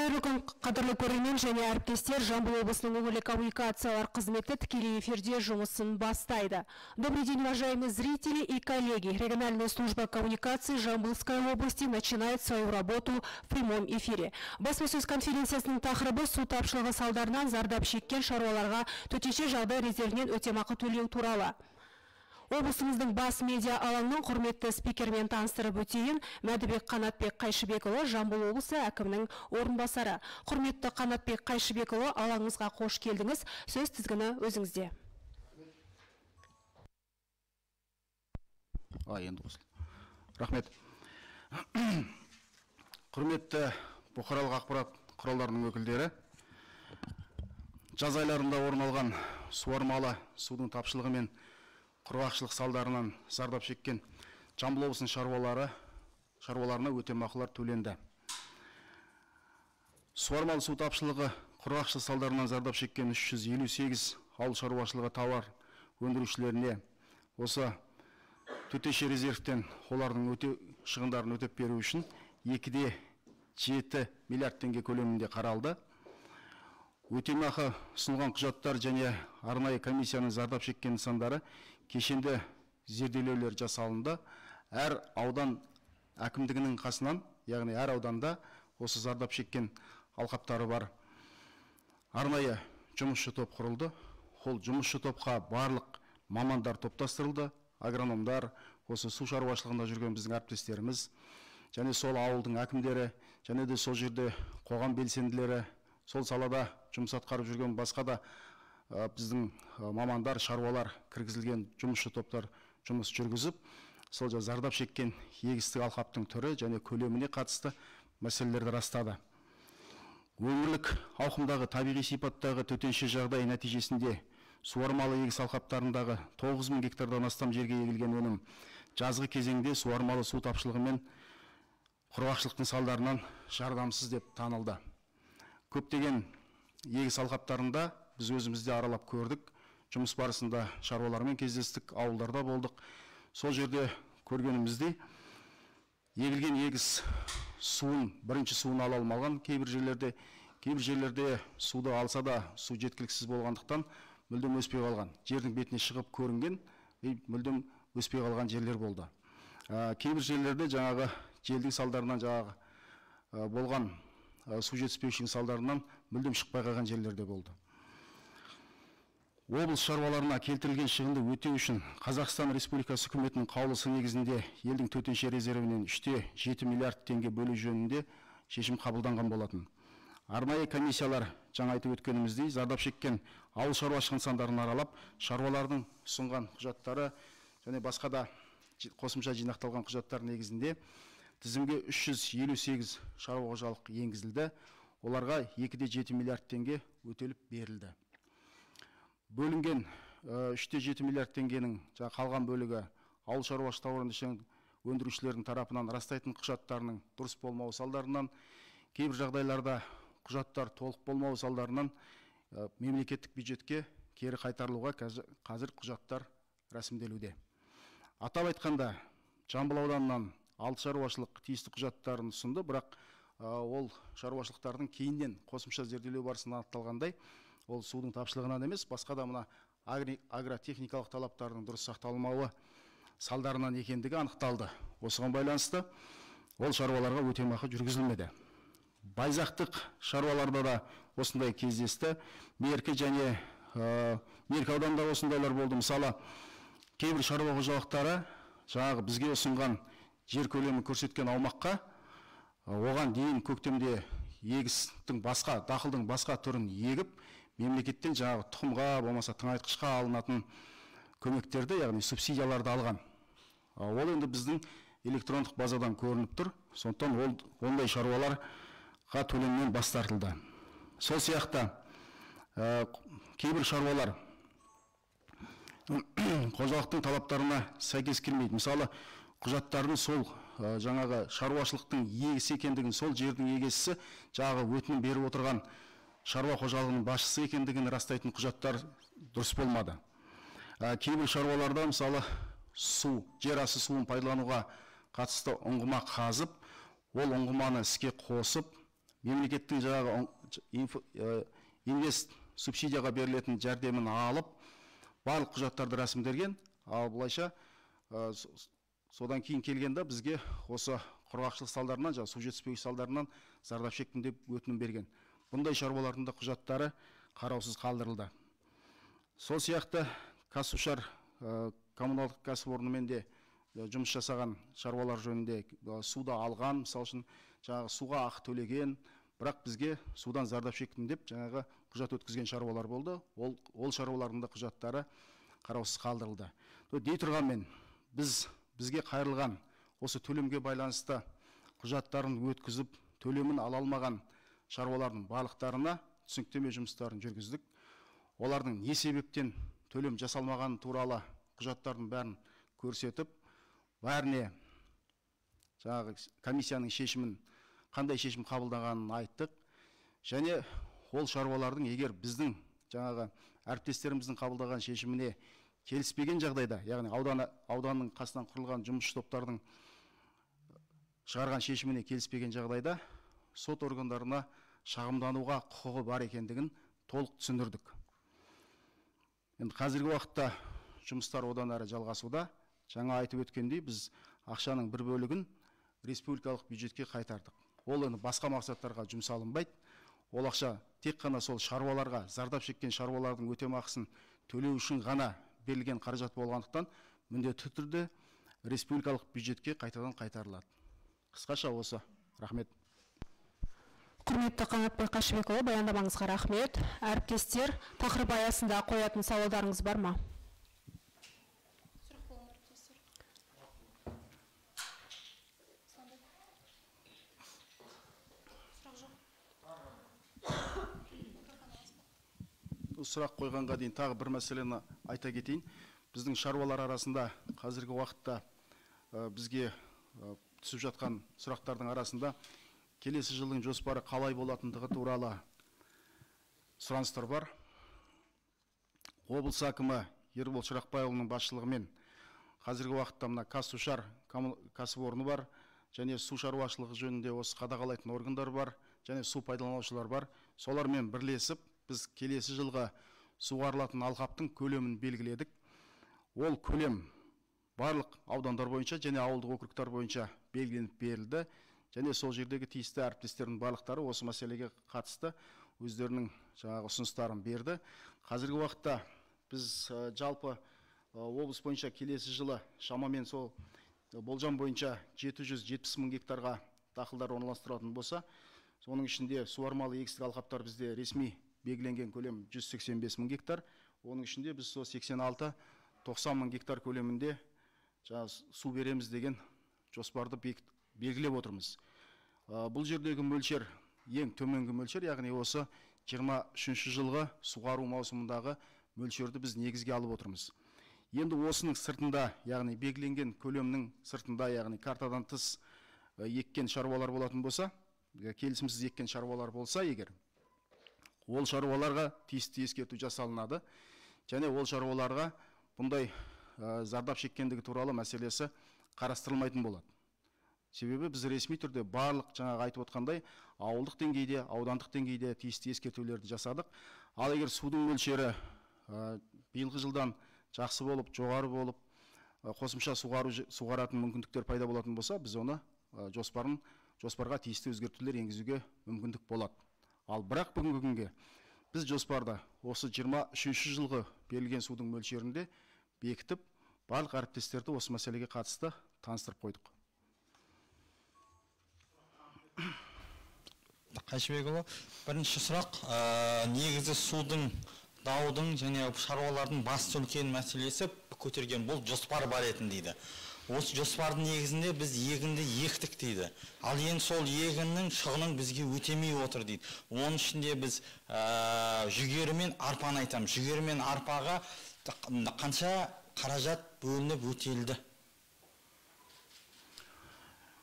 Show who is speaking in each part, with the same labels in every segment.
Speaker 1: Қайырлы күн, қадірлі көрермен және әріптестер. Жамбыл облысының өңірлік коммуникациялар қызметі тікелей эфирде жұмысын бастайды. Добрый день, уважаемые зрители и коллеги. Региональная служба коммуникации Жамбылской области начинает свою работу в прямом эфире. Баспасөз конференциясының тақырыбы: су тапшылығы салдарынан зардап шеккен шаруаларға төтенше жағдай резервінен өтемақы төлеу туралы. Облысымыздың бас медиа алаңының құрметті спикермен таныстырып өтейін. Мәдібек Қанатбек Қайшыбекұлы, Жамбыл облысы әкімінің орынбасары. Құрметті Қанатбек Қайшыбекұлы, алаңымызға қош келдіңіз. Сөз тізгіні өзіңізде.
Speaker 2: Енді қосылды. Рахмет. Құрметті бұқаралық ақпарат құралдарының өкілдері, жаз айларында орын алған суармалы судың тапшылығы мен құрғақшылық салдарынан зардап шеккен Жамбыл облысының шаруаларына өтемақылар төленді. Суармалы су тапшылығы, құрғақшылық салдарынан зардап шеккен 358 ауыл шаруашылығы тауар өндірушілеріне осы төтенше резервтен олардың өте шығындарын өтеп беру үшін 2,7 миллиард теңге көлемінде қаралды. Өтемақы ұсынылған құжаттар және арнайы комиссияның зардап шеккен нысандары кешенді зерделеулер жасалынды. Әр аудан әкімдігінің қасынан, яғни әр ауданда осы зардап шеккен алқаптары бар арнайы жұмысшы топ құрылды. Ол жұмысшы топқа барлық мамандар топтастырылды, агрономдар, осы су шаруашылығында жүрген біздің әріптестеріміз және сол ауылдың әкімдері, және де сол жерде қоғам белсенділері, сол салада жұмыс атқарып жүрген басқа да біздің мамандар, шаруалар кіргізілген жұмысшы топтар жұмыс жүргізіп, сол зардап шеккен егістік алқаптың түрі және көлеміне қатысты мәселелерді растады. Өңірлік ауқымдағы табиғи сипаттағы төтенше жағдай нәтижесінде суармалы егіс алқаптарындағы 9000 гектардан астам жерге егілген өнім жазғы кезеңде суармалы су тапшылығы мен құрғақшылықтың салдарынан жарамсыз деп танылды. Көптеген егіс алқаптарында біз өзімізде аралап көрдік, жұмыс барысында шаруалармен кездестік, ауылдарда болдық. Сол жерде көргеніміздей, егілген егіс суын, бірінші суын ала алмаған кейбір жерлерде, кейбір жерлерде суды алса да су жеткіліксіз болғандықтан мүлдем өспей қалған, жердің бетіне шығып көрінген, мүлдем өспей қалған жерлер болды. Кейбір жерлерде жаңағы желдің салдарынан жаңағы болған су жетіспеушілігінің салдарынан мүлдем шықпай қалған жерлерде болды. Облыс шаруаларына келтірілген шығынды өтеу үшін Қазақстан Республикасы үкіметінің қаулысы негізінде елдің төтенше резервінен 3,7 миллиард теңге бөлу жөнінде шешім қабылданған болатын. Арнайы комиссиялар, жаңа айтып өткеніміздей, зардап шеккен ауыл шаруашылығы нысандарын аралап, шаруалардың ұсынған құжаттары және басқа да қосымша жинақталған құжаттар негізінде тізімге 358 шаруа қожалық енгізілді. Оларға 2,7 миллиард теңге өтеліп берілді. Бөлінген 3,7 миллиард теңгенің қалған бөлігі ауыл шаруашылық тауарын өндірушілердің тарапынан растайтын құжаттарының дұрыс болмауы салдарынан, кейбір жағдайларда құжаттар толық болмауы салдарынан мемлекеттік бюджетке кері қайтарылуға қазір құжаттар рәсімделуде. Атап айтқанда, Жамбыл ауданынан 6 шаруашылық тиісті құжаттарын ұсынды, бірақ ол шаруашылықтардың кейіннен қосымша зерделеу барысында анықталғандай, ол судың тапшылығынан емес, басқа да мына агротехникалық талаптардың дұрыс сақталмауы салдарынан екендігі анықталды. Осыған байланысты ол шаруаларға өтемақы жүргізілмеді. Байзақтық шаруаларда да осындай кездесті. Меркі және Меркі ауданында осындайлар болды. Мысалы, кейбір шаруа қожалықтары жаңағы бізге ұсынған жер көлемін көрсеткен аумаққа оған дейін көктемде егістің басқа, дақылдың басқа түрін егіп, мемлекеттен жаңағы тұқымға, болмаса тыңайтқышқа алынатын көмектерді, яғни субсидияларды алған. Ол енді біздің электрондық базадан көрініп тұр. Сондықтан ол ондай шаруаларға төлемнен бас тартылды. Сол сияқты кейбір шаруалар қожалықтың талаптарына сәйкес келмейді. Мысалы, құжаттарын сол жаңағы шаруашылықтың егесі екендігін, сол жердің егесі жаңағы өтінім беріп отырған шаруа қожалығының басшысы екендігін растайтын құжаттар дұрыс болмады. Кейбір шаруаларда, мысалы, су, жер асты суын пайдалануға қатысты ұңғыма қазып, ол ұңғыманы іске қосып, мемлекеттің жаңағы инвест субсидияға берілетін жәрдемін алып, барлық құжаттарды рәсімдерген, ал былайша содан кейін келгенде бізге осы құрғақшылық салдарынан, жаңағы су жетіспеу салдарынан зардап шектім деп өтінім берген. Бұндай шаруалардың да құжаттары қараусыз қалдырылды. Сол сияқты Қазсушар коммуналдық кәсіпорнымен де жұмыс жасаған шаруалар жөнінде суда алған, мысалы үшін жаңағы суға ақы төлеген, бірақ бізге судан зардап шектім деп жаңағы құжат өткізген шаруалар болды. Ол шаруалардың да құжаттары қараусыз қалдырылды. Дей тұрғанмен, бізге қайырылған осы төлемге байланысты құжаттарын өткізіп, төлемін ала алмаған шаруалардың барлықтарына түсініктеме жұмыстарын жүргіздік. Олардың не себептен төлем жасалмағаны туралы құжаттардың бәрін көрсетіп, бәріне жаңағы комиссияның шешімін, қандай шешім қабылдағанын айттық. Және ол шаруалардың егер біздің жаңағы әріптестеріміздің қабылдаған шешіміне келіспеген жағдайда, яғни ауданның қасынан құрылған жұмысшы топтардың шығарған шешіміне келіспеген жағдайда сот органдарына шағымдануға құқығы бар екендігін толық түсіндірдік. Енді қазіргі уақытта жұмыстар одан әрі жалғасуда. Жаңа айтып өткендей, біз ақшаның бір бөлігін республикалық бюджетке қайтардық. Ол енді басқа мақсаттарға жұмсалынбайды. Ол ақша тек қана сол шаруаларға, зардап шеккен шаруалардың өтемақысын төлеу үшін ғана берілген қаражат болғандықтан міндетті түрде республикалық бюджетке қайтадан қайтарылады. Қысқаша осы. Рахмет.
Speaker 1: Құрметті Қанатбай Қашыбекұлы, баяндамаңызға рахмет. Әріптестер, тақырып аясында қоятын сауалдарыңыз бар ма?
Speaker 2: Сұрақ қойғанға дейін тағы бір мәселені айта кетейін. Біздің шаруалар арасында қазіргі уақытта бізге түсіп жатқан сұрақтардың арасында келесі жылдың жоспары қалай болатындығы туралы сұраныстар бар. Облыс әкімі Ербол Шырақбайұлының басшылығымен қазіргі уақытта мына Қазсушар кәсіпорны бар, және су шаруашылығы жөнінде осы қадағалайтын органдар бар, және су пайдаланушылар бар. Солармен бірлесіп біз келесі жылға суғарылатын алқаптың көлемін белгіледік. Ол көлем барлық аудандар бойынша және ауылдық округтар бойынша белгіленіп берілді. Және сол жердегі тиісті әріптестердің барлықтары осы мәселеге қатысты өздерінің жаңағы ұсыныстарын берді. Қазіргі уақытта біз жалпы облыс бойынша келесі жылы шамамен сол болжам бойынша 770 мың гектарға дақылдар орналастырылатын болса, соның ішінде суармалы егістік алқаптар бізде ресми белгіленген көлем 185 мың гектар, оның ішінде біз сол 86-90 мың гектар көлемінде су береміз деген жоспарды белгілеп отырмыз. Бұл жердегі мөлшер ең төменгі мөлшер, яғни осы 23 жылғы суғару маусымындағы мөлшерді біз негізге алып отырмыз. Енді осының сыртында, яғни белгіленген көлемнің сыртында, яғни картадан тыс еккен шаруалар болатын болса, келісімсіз еккен шаруалар болса егер, ол шаруаларға тиісті ескерту жасалынады және ол шаруаларға бұндай зардап шеккендігі туралы мәселесі қарастырылмайтын болады. Себебі біз ресми түрде барлық жаңағы айтып отқандай ауылдық деңгейде, аудандық деңгейде тиісті ескертулерді жасадық. Ал егер судың мөлшері биылғы жылдан жақсы болып, жоғары болып, қосымша суғаратын мүмкіндіктер пайда болатын болса, біз оны жоспарға тиісті өзгертулер енгізуге мүмкіндік болады. Ал бірақ бүгінгі күнге біз жоспарда осы 23 жылғы берілген судың мөлшерінде бекітіп, барлық әріптестерді осы мәселеге қатысты таныстырып қойдық.
Speaker 3: Қайшыбекұлы, бірінші сұрақ, негізі судың, даудың және шаруалардың басты үлкен мәселесі көтерген бұл жоспар бар етін дейді. Осы жоспардың негізінде біз егінді ектік дейді. Ал енді сол егіннің шығынын бізге өтемей отыр дейді. Оның ішінде біз жүгері мен арпаны айтамыз. Жүгері мен арпаға қанша қаражат бөлініп өтелді?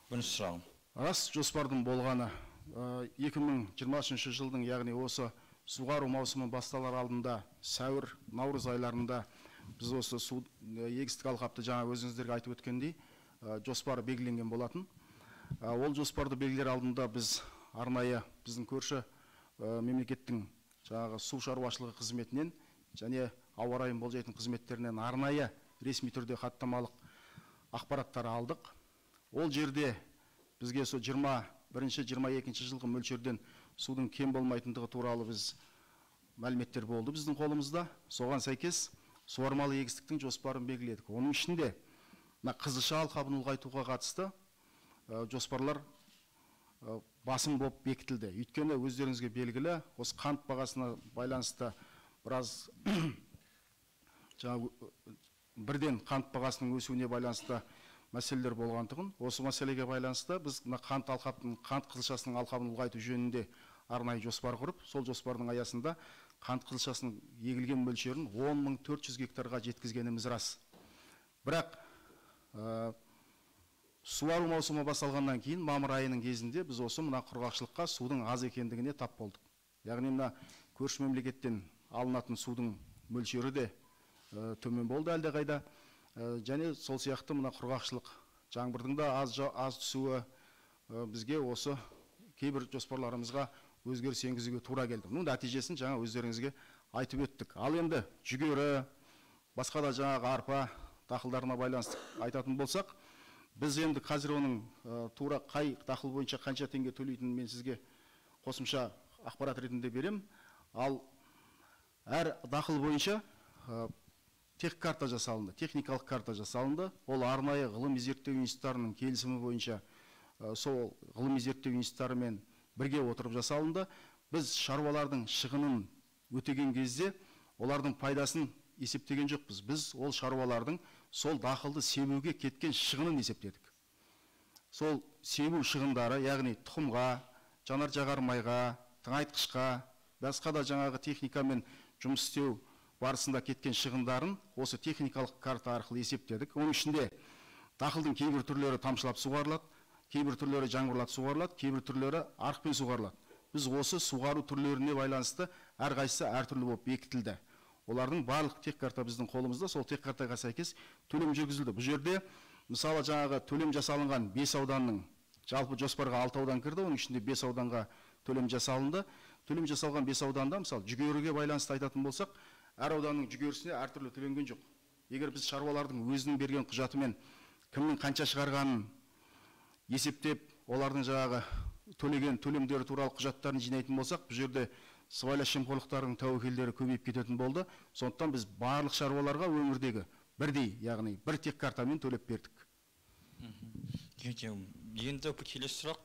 Speaker 3: Бірінші сұрағым.
Speaker 2: Рас, жоспардың болғаны 2023 жылдың, яғни осы суғару маусымы басталар алдында сәуір, наурыз айларында біз осы су егістік алқапты жаңа өзіңіздерге айтып өткендей жоспары белгіленген болатын. Ол жоспарды белгілер алдында біз арнайы біздің көрші мемлекеттің жаңағы су шаруашылығы қызметінен және ауа райын болжайтын қызметтерінен арнайы ресми түрде хаттамалық ақпараттар алдық. Ол жерде бізге сол 21-22 жылғы мөлшерден судың кем болмайтындығы туралы біз мәліметтер болды біздің қолымызда. Соған сәйкес суармалы егістіктің жоспарын белгіледік. Оның ішінде мына қызылша алқабын ұлғайтуға қатысты жоспарлар басым болып бекітілді. Өйткені өздеріңізге белгілі, осы қант бағасына байланысты біраз жаңа бірден қант бағасының өсуіне байланысты мәселелер болғандығын, осы мәселеге байланысты біз мына қант алқаптың, қант қызылшасының алқабын ұлғайту жөнінде арнайы жоспар құрып, сол жоспардың аясында қант қызылшасының егілген мөлшерін 10 400 гектарға жеткізгеніміз рас. Бірақ суару маусымы басталғаннан кейін мамыр айының кезінде біз осы мына құрғақшылыққа, судың аз екендігіне тап болдық. Яғни мына көрші мемлекеттен алынатын судың мөлшері де төмен болды әлдеқайда. Және сол сияқты мына құрғақшылық, жаңбырдың да аз түсуі бізге осы кейбір жоспарларымызға өзгеріс енгізуге тура келді. Мұның нәтижесін жаңа өздеріңізге айтып өттік. Ал енді жүгері, басқа да жаңағы арпа дақылдарына байланысты айтатын болсақ, біз енді қазір оның тура қай дақыл бойынша қанша теңге төлейтінін мен сізге қосымша ақпарат ретінде беремін. Ал әр дақыл бойынша техкарта жасалынды, техникалық карта жасалынды. Ол арнайы ғылыми зерттеу институттарының келісімі бойынша, сол ғылыми зерттеу институттарымен бірге отырып жасалынды. Біз шаруалардың шығынын өтеген кезде олардың пайдасын есептеген жоқпыз. Біз ол шаруалардың сол дақылды себуге кеткен шығынын есептедік. Сол себу шығындары, яғни тұқымға, жанар жағармайға, тыңайтқышқа, басқа да жаңағы техникамен жұмыс істеу барысында кеткен шығындарын осы техникалық карта арқылы есептедік. Оның ішінде дақылдың кейбір түрлері тамшылап суғарылады, кейбір түрлері жаңбырлатып суғарылады, кейбір түрлері арықпен суғарылады. Біз осы суғару түрлеріне байланысты әрқайсысы әртүрлі болып бекітілді. Олардың барлық техкарта біздің қолымызда, сол техкартаға сәйкес төлем жүргізілді. Бұл жерде мысалы жаңағы төлем жасалынған бес ауданның, жалпы жоспарға алты аудан кірді, оның ішінде бес ауданға төлем жасалынды. Төлем жасалған бес ауданда, мысалы, жүгеріге байланысты айтатын болсақ, әр ауданның жүгерісіне әртүрлі төленген жоқ. Егер біз шаруалардың өзінің берген құжатымен кімнің қанша шығарғанын есептеп, олардың жаңағы төлеген төлемдері туралы құжаттарын жинайтын болсақ, бұл жерде сыбайлас жемқорлықтардың тәуекелдері көбейіп кететін болды. Сондықтан біз барлық шаруаларға өңірдегі бірдей, яғни бір техкартамен төлеп бердік.
Speaker 3: Енді келесі сұрақ.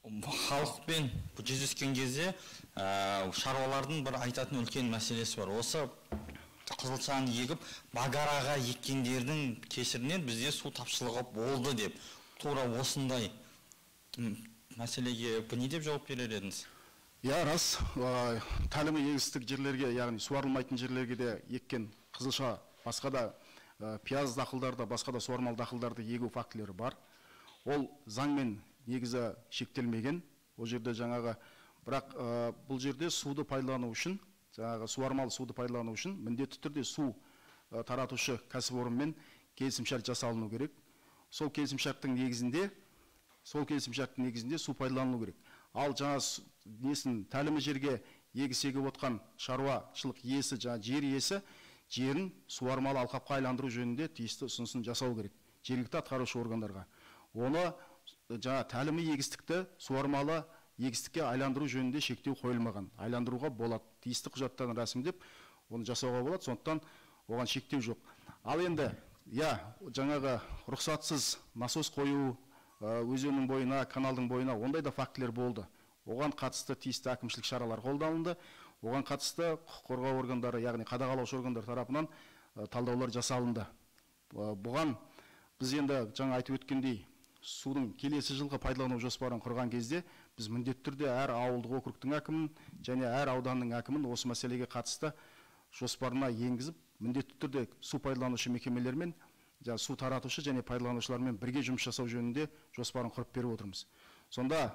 Speaker 3: Халықпен жүздескен кезде шаруалардың бір айтатын үлкен мәселесі бар: осы қызылшаны егіп, багараға еккендердің кесірінен бізде су тапшылығы болды деп. Тура осындай мәселеге не деп жауап берер едіңіз?
Speaker 2: Иә, рас, тәлімі егістік жерлерге, яғни суарылмайтын жерлерге де еккен қызылша, басқа да пияз дақылдарды, басқа да суармалы дақылдарды егу фактілері бар. Ол заңмен негізі шектелмеген ол жерде жаңағы. Бірақ бұл жерде суды пайдалану үшін, жаңағы суармалы суды пайдалану үшін міндетті түрде су таратушы кәсіпорынмен келісімшарт жасалыну керек. Сол келісімшарттың негізінде су пайдаланылу керек. Ал жаңа несін, тәлімі жерге егіс егіп отқан шаруашылық иесі, жаңа жер иесі жерін суармалы алқапқа айландыру жөнінде тиісті ұсынысын жасау керек жергілікті атқарушы органдарға. Оны жаңа тәлімі егістікті суармалы егістікке айландыру жөнінде шектеу қойылмаған. Айландыруға болады, тиісті құжаттарын рәсімдеп, оны жасауға болады. Сондықтан оған шектеу жоқ. Ал енді, иә, жаңағы рұқсатсыз насос қою өзеннің бойына, каналдың бойына, ондай да фактілер болды. Оған қатысты тиісті әкімшілік шаралар қолданылды. Оған қатысты құқық қорғау органдары, яғни қадағалаушы органдар тарапынан талдаулар жасалынды. Бұған біз енді жаңа айтып өткендей, судың келесі жылғы пайдалану жоспарын құрған кезде біз міндетті түрде әр ауылдық округтің әкімін және әр ауданның әкімін осы мәселеге қатысты жоспарына енгізіп, міндетті түрде су пайдаланушы мекемелермен, жаңа су таратушы және пайдаланушылармен бірге жұмыс жасау жөнінде жоспарын құрып беріп отырмыз. Сонда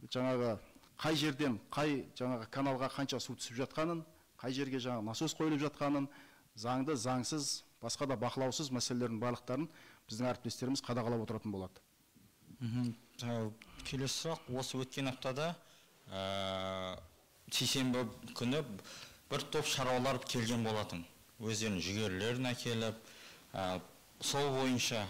Speaker 2: жаңағы қай жерден қай жаңағы каналға қанша су түсіп жатқанын, қай жерге жаңағы насос қойылып жатқанын, заңды, заңсыз, басқа да бақылаусыз мәселелердің барлықтарын біздің әріптестеріміз қадағалап отыратын болады.
Speaker 3: Келесі сұрақ, осы өткен аптада сейсенбі күні бір топ шаруалар келген болатын. Өздерінің жүгерілерін әкеліп, сол бойынша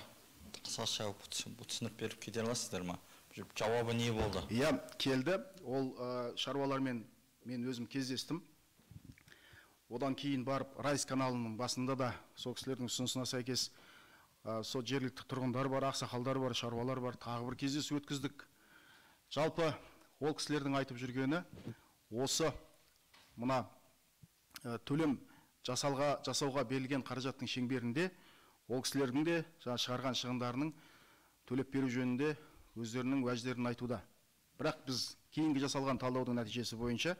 Speaker 3: қысқаша түсінік беріп кете аласыздар ма? Жауабы не болды?
Speaker 2: Иә, келді. Ол шаруалармен мен өзім кездестім. Одан кейін барып Райс каналының басында да сол кісілердің ұсынысына сәйкес сол жергілікті тұрғындар бар, ақсақалдар бар, шаруалар бар, тағы бір кездесу өткіздік. Жалпы ол кісілердің айтып жүргені осы мына төлем жасауға берілген қаражаттың шеңберінде ол кісілердің де жаңа шығарған шығындарының төлеп беру жөнінде өздерінің уәждерін айтуда. Бірақ біз кейінгі жасалған талдаудың нәтижесі бойынша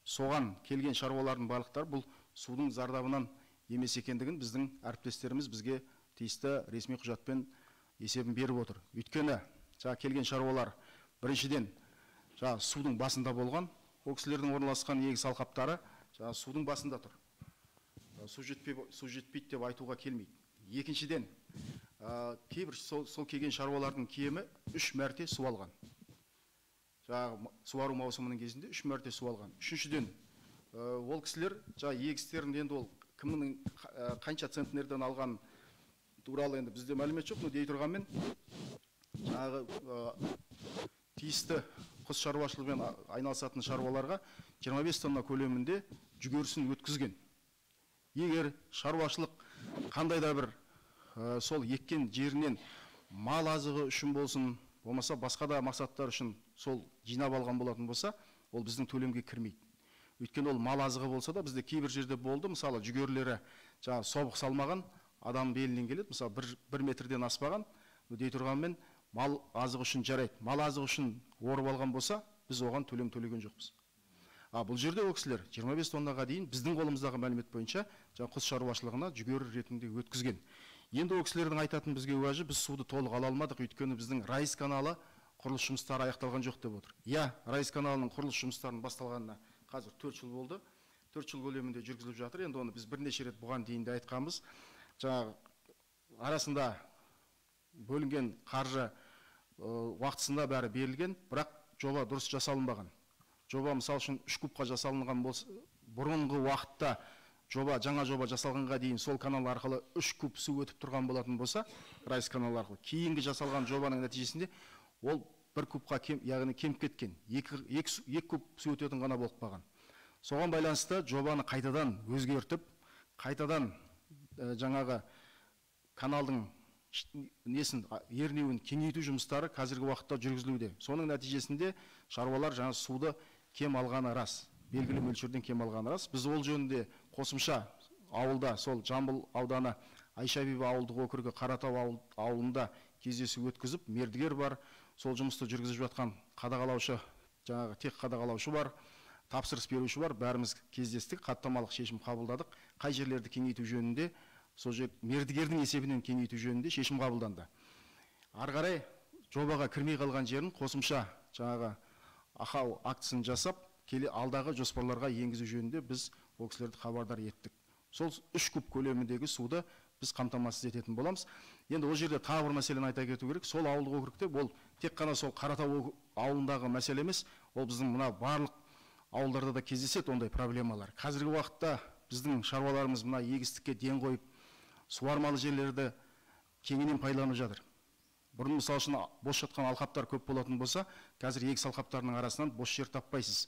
Speaker 2: соған келген шаруалардың барлықтары бұл судың зардабынан емес екендігін біздің әріптестеріміз бізге тиісті ресми құжатпен есебін беріп отыр. Өйткені жаңа келген шаруалар біріншіден жаңа судың басында болған, ол кісілердің орналасқан егіс алқаптары жаңа судың басында тұр. Су жетпейді деп айтуға келмейді. Екіншіден, кейбір сол келген шаруалардың кемі 3 мәрте су алған. Жаңағы суару маусымының кезінде 3 мәрте су алған. Үшіншіден, ол кісілер жаңа егістерін енді ол кімнің қанша центнерден алған туралы енді бізде мәлімет жоқ, но дей тұрғанмен жаңағы тиісті құс шаруашылығымен айналысатын шаруаларға 25 тонна көлемінде жүгерісін өткізген. Егер шаруашылық қандай да бір сол еккен жерінен мал азығы үшін болсын, болмаса басқа да мақсаттар үшін сол жинап алған болатын болса, ол біздің төлемге кірмейді. Өйткені ол мал азығы болса да бізде кейбір жерде болды, мысалы жүгерілері жаңа собық салмаған, адам белінен келеді, мысалы бір метрден аспаған, дей тұрғанмен мал азығы үшін жарайды. Мал азығы үшін орып алған болса, біз оған төлем төлеген жоқпыз. А бұл жерде ол кісілер 25 тоннаға дейін біздің қолымыздағы мәлімет бойынша жаңа құс шаруашылығына жүгері ретінде өткізген. Енді ол кісілердің айтатын бізге уәжі, біз суды толық ала алмадық, өйткені біздің Райс каналы құрылыс жұмыстары аяқталған жоқ деп отыр. Иә, Райс каналының құрылыс жұмыстарының басталғанына қазір 4 жыл болды. 4 жыл көлемінде жүргізіліп жатыр. Енді оны біз бірнеше рет бұған дейін де айтқанбыз. Жаңағы арасында бөлінген қаржы уақытысында бәрі берілген, бірақ жоба дұрыс жасалынбаған. Жоба мысал үшін 3 кубқа жасалынған болса, бұрынғы уақытта жоба, жаңа жоба жасалғанға дейін сол канал арқылы 3 куб су өтіп тұрған болатын болса, Райс каналы арқылы, кейінгі жасалған жобаның нәтижесінде ол 1 кубқа кем, яғни кеміп кеткен, 2 куб су өтетін ғана болып қалған. Соған байланысты жобаны қайтадан өзгертіп, қайтадан жаңағы каналдың несін, ернеуін кеңейту жұмыстары қазіргі уақытта жүргізілуде. Соның нәтижесінде шаруалар жаңа суды кем алғаны рас, белгілі мөлшерден кем алғаны рас. Біз ол жөнінде қосымша ауылда, сол Жамбыл ауданы Айша бибі ауылдық округі Қаратау ауылында кездесу өткізіп, мердігер бар, сол жұмысты жүргізіп жатқан қадағалаушы, жаңағы тек қадағалаушы бар, тапсырыс беруші бар, бәріміз кездестік, хаттамалық шешім қабылдадық. Қай жерлерді кеңейту жөнінде, сол жер мердігердің есебінен кеңейту жөнінде шешім қабылданды. Ары қарай жобаға кірмей қалған жерін қосымша жаңағы ақау актісін жасап, келе алдағы жоспарларға енгізу жөнінде біз ол кісілерді хабардар еттік. Сол 3 куб көлеміндегі суды біз қамтамасыз ететін боламыз. Енді ол жерде тағы бір мәселені айта кету керек. Сол ауылдық округте ол тек қана сол Қаратау ауылындағы мәселе емес, ол біздің мына барлық ауылдарда да кездеседі ондай проблемалар. Қазіргі уақытта біздің шаруаларымыз мына егістікке ден қойып, суармалы жерлерді кеңінен пайдаланып жатыр. Бұрын мысал үшін бос жатқан алқаптар көп болатын болса, қазір егіс алқаптарының арасынан бос жер таппайсыз.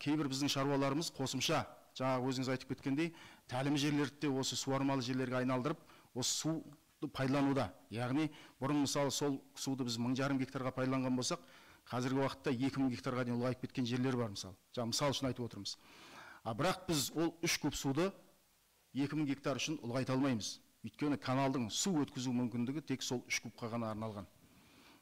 Speaker 2: Кейбір біздің шаруаларымыз қосымша, жаңағы өзіңіз айтып кеткендей, тәлім жерлерді де осы суармалы жерлерге айналдырып, осы суды пайдалануда. Яғни бұрын мысалы сол суды біз 1,5 гектарға пайдаланған болсақ, қазіргі уақытта 2000 гектарға дейін ұлғайып кеткен жерлер бар мысалы. Жаңа мысал үшін айтып отырмыз. А бірақ біз ол 3 куб суды 2000 гектар үшін ұлғайта алмаймыз. Өйткені каналдың су өткізу мүмкіндігі тек сол 3 кубқа ғана арналған.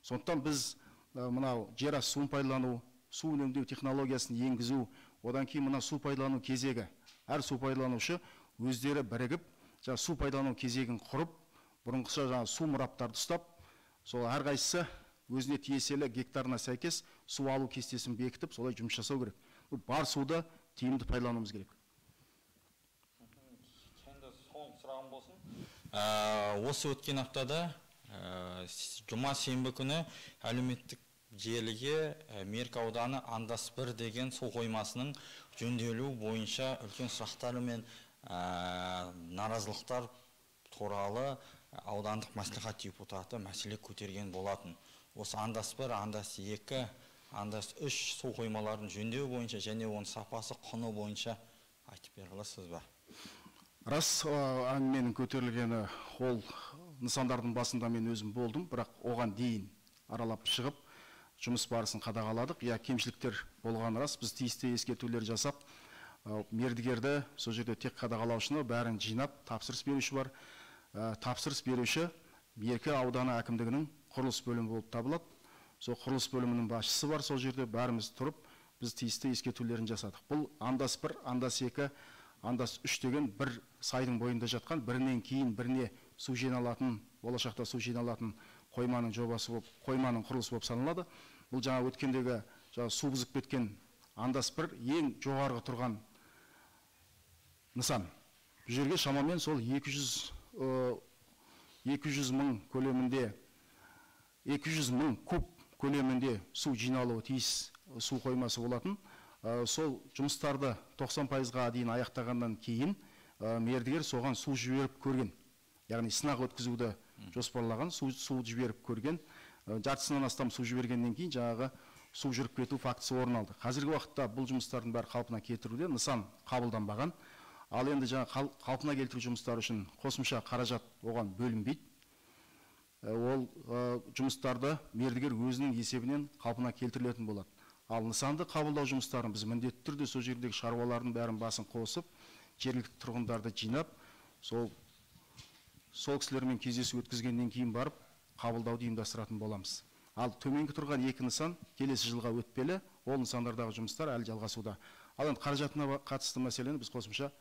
Speaker 2: Сондықтан біз мынау жер асты суын пайдалану, су үнемдеу технологиясын енгізу, одан кейін мына су пайдалану кезегі. Әр су пайдаланушы өздері бірігіп, жаңа су пайдалану кезегін құрып, бұрынғыша жаңа су мұраптарды ұстап, сол әрқайсысы өзіне тиесілі гектарына сәйкес су алу кестесін бекітіп, солай жұмыс жасау керек. Бар суды тиімді пайдалануымыз керек.
Speaker 3: Енді соңғы сұрағым болсын. Осы өткен аптада Жұма сенбі күні әлеуметтік желіге Меркі ауданы Андас 1 деген су қоймасының жөнделуі бойынша үлкен сұрақтар мен наразылықтар туралы аудандық мәслихат депутаты мәселе көтерген болатын. Осы Андас 1, Андас 2, Андас 3 су қоймаларын жөндеу бойынша және оның сапасы, құны бойынша айтып бере аласыз ба?
Speaker 2: Рас, әңгіменің көтерілгені ол нысандардың басында мен өзім болдым, бірақ оған дейін аралап шығып жұмыс барысын қадағаладық. Я, кемшіліктер болғаны рас, біз тиісті ескертулер жасап, мердігерді, сол жерде тек қадағалаушыны бәрін жинап, тапсырыс беруші бар. Тапсырыс беруші Меркі ауданы әкімдігінің құрылыс бөлімі болып табылады. Сол құрылыс бөлімінің басшысы бар, сол жерде бәріміз тұрып, біз тиісті ескертулерін жасадық. Бұл Андас 1, Андас 2, Андас 3 деген бір сайдың бойында жатқан, бірінен кейін біріне су жиналатын, болашақта су жиналатын қойманың жобасы болып, қойманың құрылысы болып саналады. Бұл жаңа өткендегі жаңа су бұзып кеткен Андас 1 ең жоғарғы тұрған нысан. Бұл жерге шамамен сол 200 мың көлемінде, 200 мың куб көлемінде су жиналуы тиіс су қоймасы болатын. Сол жұмыстарды 90%-ға дейін аяқтағаннан кейін мердігер соған су жіберіп көрген. Яғни сынақ өткізуді жоспарлаған, су жіберіп көрген. Жартысынан астам су жібергеннен кейін жаңағы су жүріп кету фактісі орын алды. Қазіргі уақытта бұл жұмыстардың бәрі қалпына келтіруде, нысан қабылданбаған. Ал енді жаңа қалпына келтіру жұмыстары үшін қосымша қаражат оған бөлінбейді. Ол жұмыстарды мердігер өзінің есебінен қалпына келтірілетін болады. Ал нысанды қабылдау жұмыстарын біз міндетті түрде сол жердегі шаруалардың бәрін басын қосып, жергілікті тұрғындарды жинап, сол кісілермен кездесу өткізгеннен кейін барып қабылдауды ұйымдастыратын боламыз. Ал төменгі тұрған екі нысан келесі жылға өтпелі, ол нысандардағы жұмыстар әлі жалғасуда. Ал енді қаражатына қатысты мәселені біз қосымша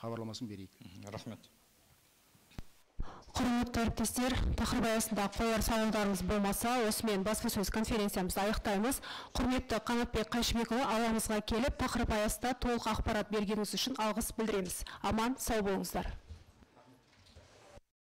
Speaker 2: хабарламасын берейік.
Speaker 3: Рахмет.
Speaker 1: Құрметті әріптестер, тақырып аясында қояр сауалдарыңыз болмаса, осымен баспасөз конференциямызды аяқтаймыз. Құрметті Қанатбек Қайшыбекұлы, алаңымызға келіп, тақырып аясында толық ақпарат бергеніңіз үшін алғыс білдіреміз. Аман, сау болыңыздар.